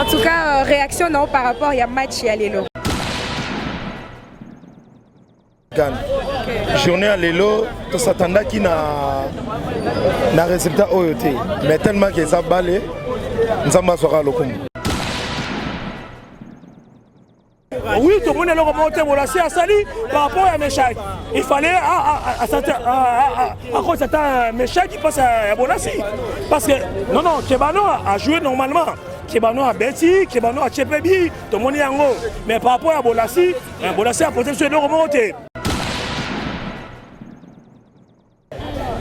tout cas, réaction na yo par rapport ya match ya lelo. Journée ya lelo tosatandaki na résultat oyo te, mais tellement que eza bale, Nzambe azwaka lokumu. Oui, tomoni eloko moko te Bolasi asali par rapport ya Meshak. Il fallait akotisa ata Meshak mpasi ya Bolasi. Parce que non, non, Kebano a joué normalement. Kebano abeti, Kebano atie mpe bi, tomoni yango. Mais par rapport ya Bolasi, Bolasi apote biso eloko moko te.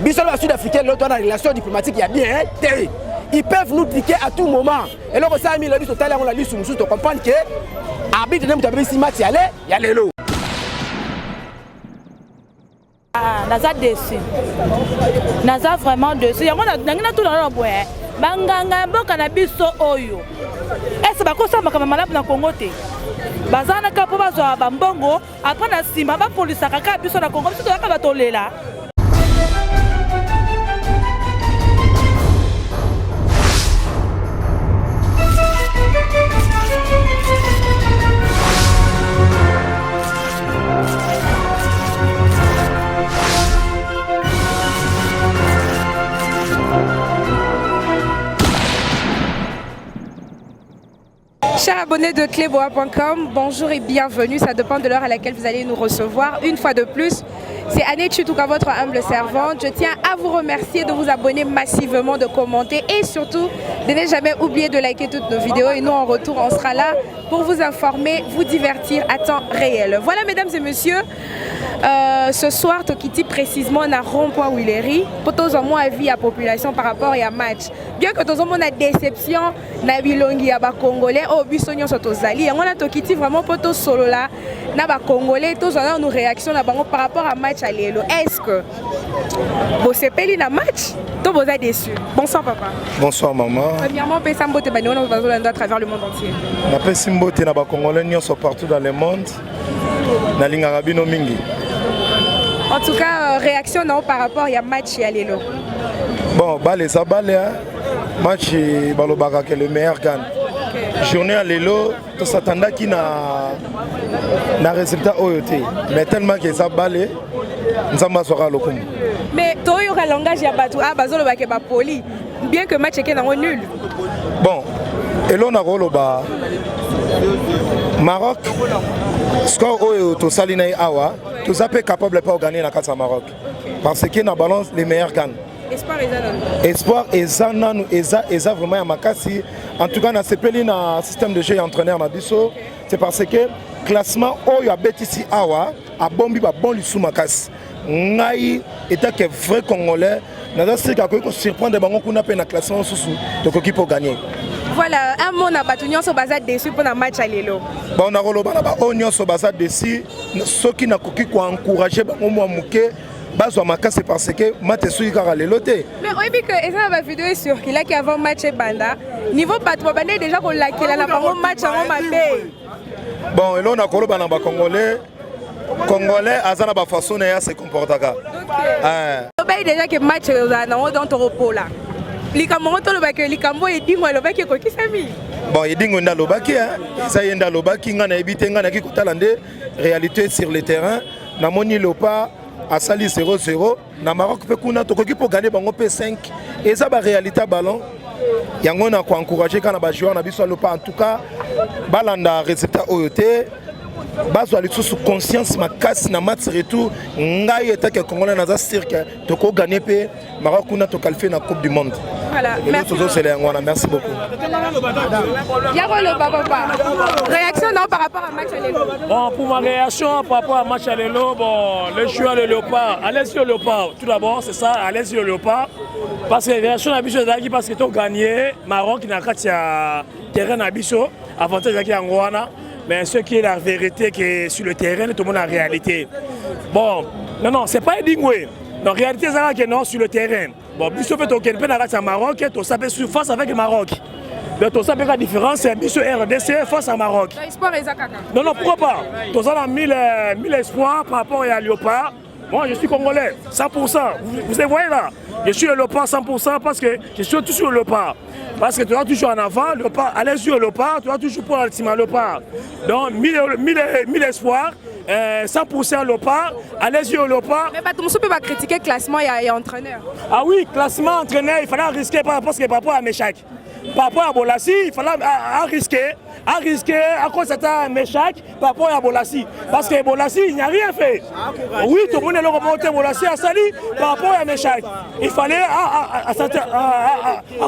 Biso na sud africain lelo toza na relation diplomatique ya bien te. Ils peuvent nous piquer à tout moment. Eloko esalami lelo, biso totali yango na lisu mosusu, tocomprendre ke arbitre nde moto abebisi match ya lelo. Ah, naza déçu, naza vraiment déçu. Yango nangi natuna nano boye, banganga ya mboka na biso oyo ese bakosala makambo malamu na Kongo te? Baza wana kaka mpo bazwa bambongo, après na nsima bapolisaka kaka biso na Kongo. Biso toyaka batolela. Chers abonnés de cleboa.com, bonjour et bienvenue. Ça dépend de l'heure à laquelle vous allez nous recevoir. Une fois de plus, c'est Annette Chutuka, votre humble servante. Je tiens à vous remercier de vous abonner massivement, de commenter et surtout de ne jamais oublier de liker toutes nos vidéos. Et nous, en retour, on sera là pour vous informer, vous divertir à temps réel. Voilà, mesdames et messieurs, ce soir, tokiti précisément na rond-point Huileries, pour mwa avis ya population par rapport à match. Bien que tozomona déception na bilongi ya bacongolais oyo biso nyonso tozali, yango wana tokiti vraiment mpo tosolola na bacongolais, tozwa nanu réaction na bango par rapport à match ya lelo. Est ce que bosepeli na match to boza déçu? Bonsoir papa. Bonsoir maman. Premièrement, opesa mbote bandeko na bazolanda à travers le monde entier. Napesi mbote na bacongolais nyonso partout dans le monde, nalingaka bino mingi. En tout cas, réaction na yo par rapport ya match ya lelo. Bon, bale eza bale, hein. Match balobaka ke le meilleur gagne. Journée ya lelo tosatandaki na résultat oyo te, mais tellement que eza bale, Nzambe azwaka lokumu. Mais toyoka langage ya bato, ah, bazolobaka bapoli bien que match eke nango nul. Bon, elo nakoloba, Maroc, score oyo tosali na ye awa, toza mpe capable mpe ogagner na kati ya Maroc, parce que na balance, les meilleurs gagnent. Espoir eza nanu. Espoir eza nanu, eza vraiment ya makasi. En tout cas, nasepeli na système de jeu ya entraîneur na biso. C'est parce que classement oyo abetisi awa, abombi babon lisu makasi. Ngai etake vrai Congolais, naza sika akoki kosurprendre bango kuna mpe na classement mosusu tokoki mpo gagner. Voilà, un mot na bato nyonso baza déçu mpona match ya lelo. Bon, nakoloba na baoyo nyonso baza déçu, soki nakoki koencourager bango mwa moke, bazwa makasi, parce que match esuki kaka lelo te. Mais oyebi ke eza na bavideo ecirculaki avant match ebanda, niveau bato babandaki déjà kolakela na bango match yango mabe. Bon, eloko nakoloba na bacongolais, Congolais aza na bafaçon na ye ase comportaka. Tolobaki déjà ke match ezala nango, donc tokopola likambo yango. Tolobaki likambo oyo Edingo alobaki ekokisami. Bon, Edingo nde alobaki, eza ye nde alobaki, ngai nayebi te. Ngai nayaki kotala nde réalité sur le terrain. Namoni Léopard asali 0-0 na Maroc mpe kuna tokoki mpo gagner bango mpe 5. Eza baréalité ya ballon. Yango na koencourager kaka na bajoueur na biso ya Léopard, en tout cas balanda résultat oyo te, bazwa lisusu conscience makasi na match retour. Ngai etake Congolais, naza sûr ke tokogagner mpe Maroc kuna, toqualifier na Coupe du monde. Voilà, merci. Tozosela yango wana. Merci beaucoup. Yakoloba papa, réaction non par rapport à match ya lelo. Bon, pour ma réaction par rapport à match ya lelo, bon, le joueur le Léopard, allez-y le Léopard, tout d'abord, c'est ça, allez-y le Léopard. Parce que réaction na biso ezalaki parce que to gagné Maroc na kati ya terrain na biso, avantage ezalaki yango wana. Mais ce qui est la vérité, que sur le terrain, tout le monde a réalité. Bon, non, non, c'est pas Edingwe. Non, réalité, c'est que non, sur le terrain. Bon, biso mpe tokende mpe na kati ya Maroc, tosa mpe sur face avec Maroc. Donc tosa mpe ka différence ya biso RDC face à Maroc. Espoir eza kaka. Non, non, pourquoi pas? Toza na mille, mille espoir par rapport ya Léopard. Moi, je suis congolais, 100%. Vous voyez là, je suis le Léopard 100% parce que je suis toujours le Léopard. Parce que tu as toujours en avant, le Léopard, allez sur le Léopard, tu as toujours pour le Léopard. Donc, mille, mille, mille espoirs. 100% Léopard, allez sur le Léopard. Mais bato mosusu mpe bacritiquer classement ya entraîneur. Ah oui, classement entraîneur, il fallait risquer parce que par rapport à Meschack. Par rapport à Bolassi, il fallait à risquer, à risquer à cause de Meschack par rapport à Bolassi. Parce que Bolassi, il n'a rien fait. Oui, tout le monde est remonté Bolassi à Sali par rapport à Meschack. Il fallait à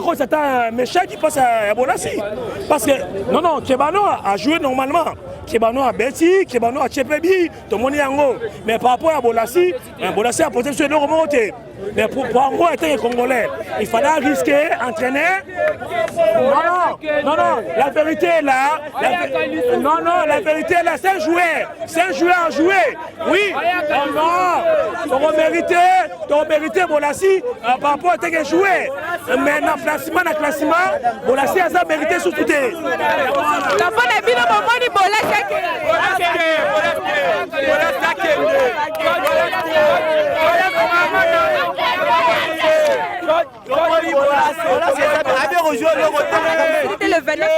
cause de Meschack qui passe à Bolassi. Parce que, non, non, Kebano a joué normalement. Kebano a beti, Kebano a Tchepebi, tout le monde est en haut. Mais par rapport à Bolassi, Bolassi a porté sur le remonté. Mais pour moi, étant Congolais, il fallait risquer, entraîner. Non, non, non, non, la vérité est là. Non, non, la vérité est là, c'est un joueur. C'est un joueur à jouer. Oui, non, on mérité, on mérité Bolassi par rapport à ce joueur. Mais dans le classement, dans le classement, Bolassi a mérité sur tout. La bonne bino bomoni Bolassi akende. Bolassi akende. C'était le 29.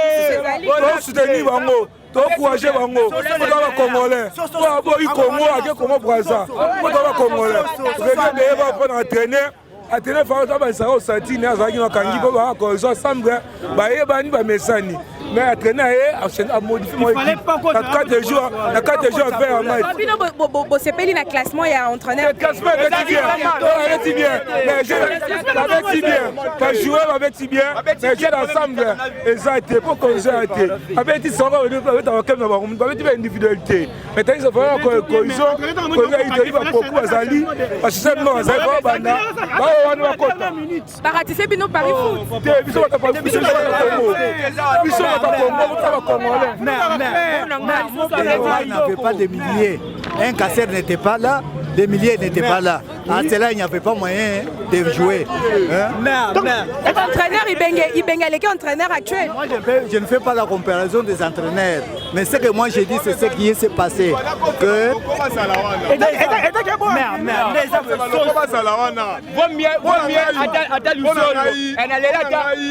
Tosoutenir bango, toencourager bango po toza bacongolais. Po aboyi Congo, ake Congo Braza. Po toza bacongolais, rege deyeba mpona entraîner atene faka basaka osantine azalaki makangi mpo baka cohésion ensemble, bayebani, bamesani, mais entraîner ye amodifie mo équipe na 4 jours, na 4 jours affaire ya match. Bino bosepeli na classement ya entraîneur? Classement ebeti bien, babeti bien, mais babeti bien, bajoueur babeti bien, mais jeu d'ensemble eza te po cohésion ya te. Babeti soko, babeta bakeme na bango, babeti ba individualité, mais tandis que cohésion, cohésion itoli, bapoku bazali, basystème no bazali bao banda bao wana bakota. Baratise bino Paris Foot. Te, biso bata, biso bata Congo, biso bata Congo, bota bacongolais. Il n'y avait pas de milliers. Un casseur n'était pas là, les milliers n'étaient pas là. À cela, il n'y avait pas moyen de jouer. Hein? Donc, entraîneur Ibenge, Ibenge aleki entraîneur actuel? Moi, je ne fais pas la comparaison des entraîneurs. Mais ce que moi j'ai dit, c'est ce qui s'est passé. Que Bazala wana ata lusolo nalela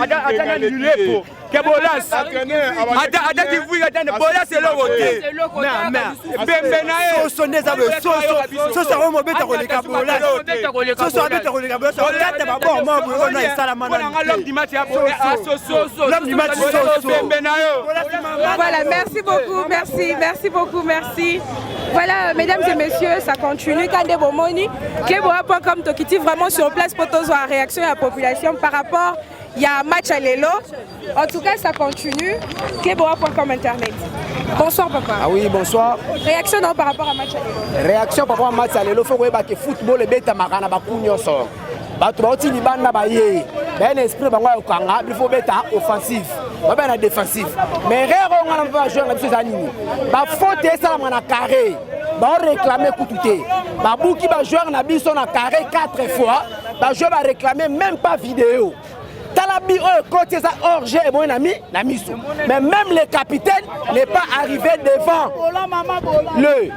ata na lulepo ke Bolas ata kivuika ata Bolas eloko te pembe na ye. Soso nde eza boye, soso, soso yango mobeta koleka Bolas, soso abeta koleka Bolas, okata babor moko boye oyo esalama. L'homme du match, l'homme du match soso. Pembe na yo. Voilà, merci beaucoup, merci, merci beaucoup, merci. Voilà, mesdames et messieurs, ça continue. Kande Bomoni, Cleboa.com, Tokiti vraiment sur place pour la réaction de la population par rapport il y a un match à l'élo. En tout cas, ça continue. Cleboa.com Internet. Bonsoir, papa. Ah oui, bonsoir. Réaction non, par rapport à match à l'élo? Réaction par rapport à match à lelo, faut koyeba ke football ebetamaka na baku nyonso. Bato bauti libanda, baye baye na esprit bango ya kokanga. Il faut beta offensif, babeta na défensif, mais erreur oyo nga na mpe bajoueur na biso eza nini? Bafaute esalama na carré, baoréclame kutu te. Babuki bajoueur na biso na carré 4 fois, bajoueur baréclame même pas vidéo. Tala bi oyo ekoti, eza hors jeu, eboyi na mi na miso, mais même le capitaine n'est pas arrivé devant le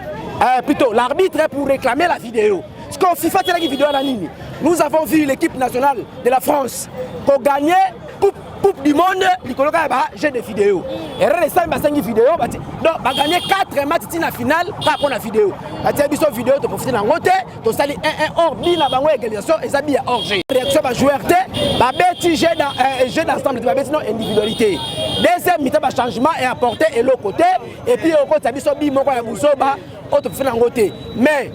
plutôt l'arbitre pour réclamer la vidéo. Ce qu'on FIFA telaki vidéo na nini? Nous avons vu l'équipe nationale de la France kogagner coupe du monde likolo kaka ba jeu de vidéo. Erreur esali, basengi vidéo bati, donc bagagné 4 match ntina finale kaka mpo na vidéo. Batia biso vidéo, toprofite nango te, tosali 1-1 or but na bango égalisation eza but ya hors jeu. Réaction bajoueur te, babeti jeu d'ensemble te, babeti non individualité. Deuxième mi-temps, bachangement e apporté eloko te, et puis okotisa biso but moko ya buzoba oyo toprofite nango te. Mais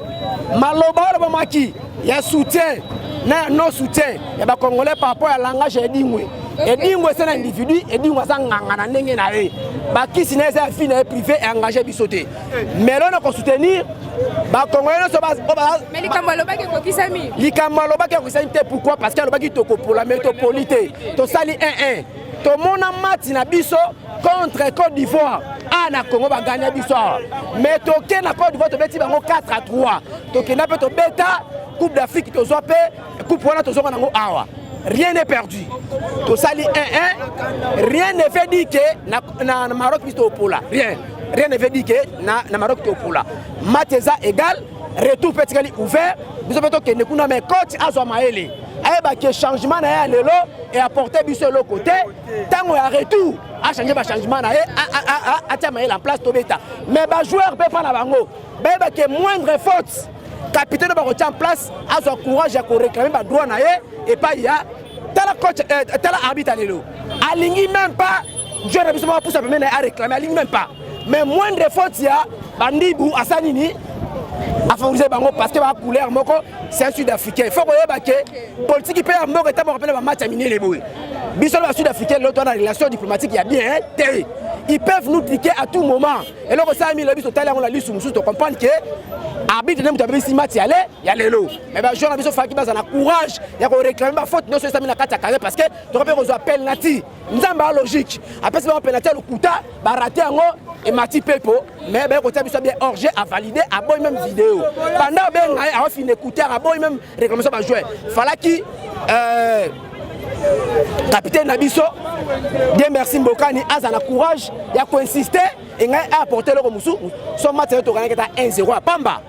maloba oyo lobamaki ya soutien na ya non soutien ya bacongolais par rapport ya langage ya Edingwe, Edingwe ese na individu, Edingwe aza nganga na ndenge na ye, bakisi na ye eza ya vie na ye privé, engage biso te. Mais lelo na kosoutenir bacongolais nyonso. Mais likambo alobaki ekokisami? Likambo alobaki ekokisami te. Pourquoi? Parce que alobaki tokopola, mais topoli te, tosali 1-1. Tomona match na biso contre Côte d'Ivoire a na Congo, baganya biso awa, mais toke na Côte d'Ivoire, tobeti bango 4-3. Tokenda mpe tobeta Coupe d'Afrique, tozwa mpe coupe wana, tozonga nango awa. Rien n'est perdu, tosali 1-1. Rien ne veut dire que na Maroc biso topola. Rien, rien ne veut dire que na Maroc topola. Match eza égal. Retour mpe etikali ouvert, biso mpe tokende kuna, mais coach azwa mayele, ayeba ke changement na ye ya lelo eapporte biso eloko te. Ntango ya retour, achange bachangement na ye, atia mayele en place, tobeta. Mais bajoueur mpe mpa na bango bayeba ke moindre faute, capitaine bakotia en place azwa courage ya koréclame badroit na ye epai ya tala coach, tala arbitre. Lelo alingi même pas joueur na biso moko apusa pembeni na ye aréclame, alingi même pas. Mais moindre faute ya bandibu, asa nini? Afavorise bango parce que bacouleur moko, c'est un Sud Africain. Il faut koyeba ke politique mpe ya mboka etamboka mpe na bamatch ya minene boye. Biso na basud africain lelo toa na relation diplomatique ya bien te. Ils peuvent nous piquer à tout moment. Eloko esalami lelo, biso totali yango na lisu mosusu, tocomprendre ke arbitre nde moto abebisi match ya le ya lelo. Mais bajoueur na biso faki baza na courage ya koréclame bafaute nyonso esami na kati ya carré, parce que tokoki mpe kozwa penalty. Nzambe ya logique apesi bango penalty ya lokuta, barate yango, emati pepo. Mais baye kotia biso bien hors-jeu, avalide, aboyi même vidéo. Banda obenga ye, aofina écouteur, aboyi même réclamation. Bajoueur falaki capitaine na biso, Dieu merci Mbokani, aza na courage ya koinsiste. Engai aapporte eloko mosusu. So match oyo tokangaki ata 1-0 ya pamba,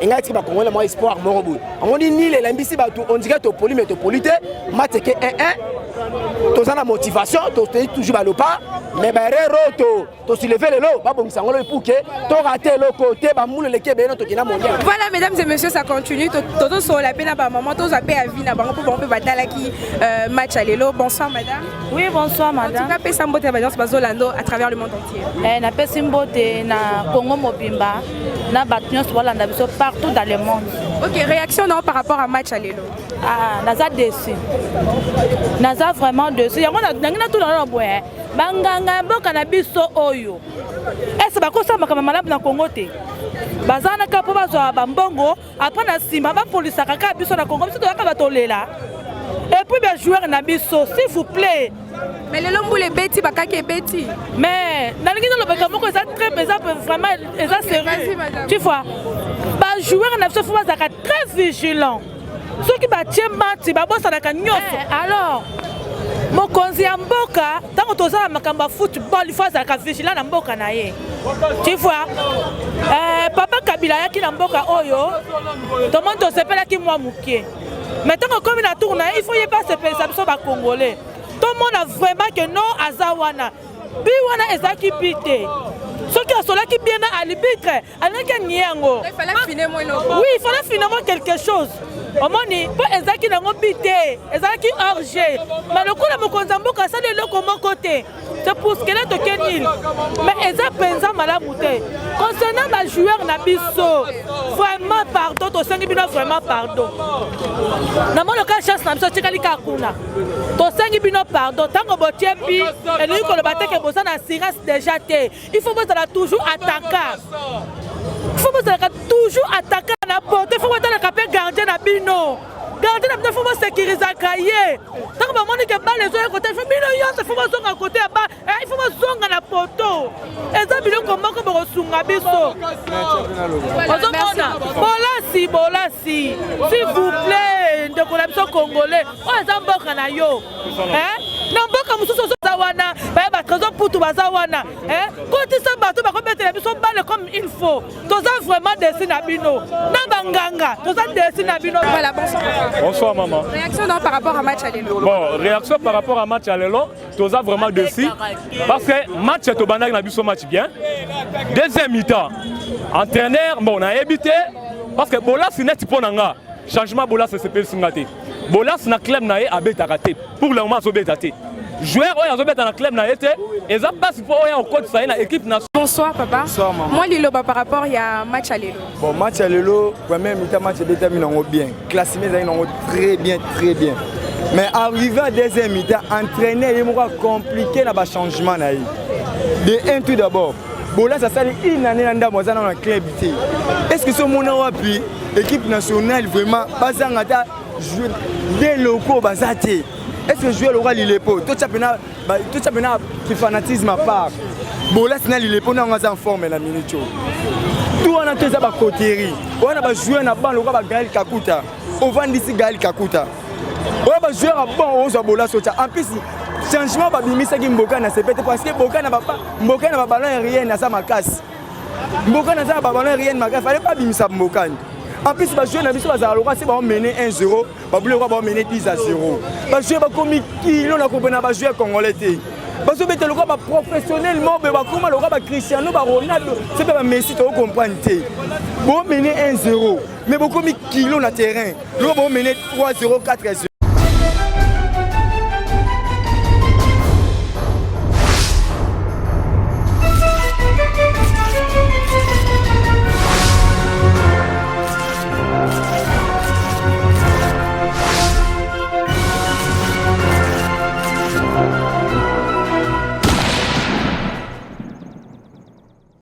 engai tiki bakongole mwa espoir moko boye. Omoni nile elembisi bato, on dirait topoli, mais topoli te. Match eke 1-1, toza na motivation, totei toujours balopa, mais baerreur oyo tosileve lelo, babongisa yango lobi pour ke torate eloko te. Bamulu eleki ebele, no tokenda mondial. Voilà, mesdames et messieurs, ça continue. Tozosolola mpe na bamama, tozwa mpe avis na bango mpo bango mpe batalaki match ya lelo. Bonsoir madame. Oui, bonsoir En tout madame. cas, pesa mbote ya badanse bazolando à travers le monde entier. Napesi mbote na Congo mobimba, na bato nyonso balanda biso partout dans le monde. Ok, réaction nao par rapport à match ya lelo? Ah, naza déçu, naza vraiment déçu. Yango nangi natuna nano boye: banganga ya mboka na biso oyo, ese bakosala makambo malamu na Congo te? Baza wana kaka mpo bazwa bambongo, après na nsima bapolisaka kaka biso na Congo. Biso toyaka batolela. Et puis bajoueur na biso, s'il vous plaît. Mais lelo mbula ebeti, bakaki ebeti. Mais nalingi nalobaka moko, eza très, eza vraiment, eza sérieux, tu vois. Bajoueur na biso fo bazalaka très vigilant. Soki batie match, babosanaka nyonso. Alors mokonzi ya mboka, ntango toza na makambo ya football, il faut azalaka vigilant na mboka na ye, tu vois. Papa Kabila ayaki na mboka oyo, tomoni tosepelaki mwa moke. Mais ntango okomi na tour na ye, il faut ye mpe asepelisa biso bacongolais, tomona vraiment ke non, aza wana. Bi wana ezalaki bi te. Soki asolaki bien na arbitre, alingaki anie yango. Oui, il fallait finalement quelque chose. Omoni mpo ezalaki nango bi te, ezalaki hors-jeu. Mais lokola mokonzi ya mboka asali eloko moko te, c'est pour cela toke nil. Mais eza mpenza malamu te. Concernant bajoueur na biso, vraiment pardon, tosengi bino vraiment pardon. Namoni oka chance na biso etikali kaka kuna. Tosengi bino pardon. Ntango botie bi, elingi koloba te ke boza na assurance déjà te. Il faut bozala toujours attaquant, il faut bozalaka toujours attaquant na porte. Il faut botalaka mpe gardien na bino. Gardien na bino, faut bosécurisaka ye. Ntango bamoni ke bale ezoya kote, faut bino nyonso faut bozonga kote ya ba, il faut bozonga na poto. Eza biloko moko bokosunga biso. Ozomona bolasi, bolasi, s'il vous plaît, ndeko na biso congolais, oyo eza mboka na yo. Na mboka mosusu oza wana, baya batrésor putu baza wana, kotisa bato bakobetela biso bale comme il faut. Toza vraiment déçu na bino na banganga, toza déçu na bino. Voilà, bonsoir. Bonsoir maman. Réaction non par rapport à match ya lelo? Bon, réaction par rapport à match ya lelo, toza vraiment déçu parce que match tobandaki na biso match bien. Deuxième mi-temps, entraîneur, bon, nayebi te, parce que Bolasi neti mpo na nga, changement Bolasi esepelisi nga te. Bolasi na club na ye abetaka te. Pour le moment azobeta te. Joueur oyo azobeta na club na ye te, eza mpasi mpo oyo akotisa ye na équipe nationale. Bonsoir papa. Bonsoir maman. Moi liloba par rapport ya match ya lelo? Bon, match ya lelo, première mi-temps, match ebetami nango bien, classement ezali nango très bien, très bien. Mais arrivé à deuxième mi-temps, entraîneur ye moko acompliqué na bachangement na ye. De un, tout d'abord, Bolas asali une année na ndambo, aza nano na club te. Est ce que so omona wapi équipe nationale vraiment bazanga ata de locaux baza te? Est ce que joueur lokola Lilepo, totya mpena kifanatisme à part, Bolas na Lilepo nango aza en forme na minute oyo? Tu wana to eza bacoterie wana, bajoueur na ban lokola bagael Kakuta, ovandisi Gael Kakuta oyo bajoueur ya bon, ozwa Bolas otya. En plus, changement babimisaki Mboka na sepe te, parce que Mboka na mboka na baballon aérienne aza makasi. Mboka naza na baballon aérienne makasi, fallait pas abimisa Mbokani. En plus, bajoueur na biso bazala lokola se baomene 1 0, babuli lokola baomene 10 à 0. Bajoueur bakomi kilo na kopena, bajoueur congolais te, bazobeta lokola baprofessionnel mo boye, bakóma lokola baCristiano, baRonaldo, se mpe baMessi. Tokocomprendre te. Bomene 1 0, mais bokomi kilo na terrain lokola bomene 3 0, 4 0.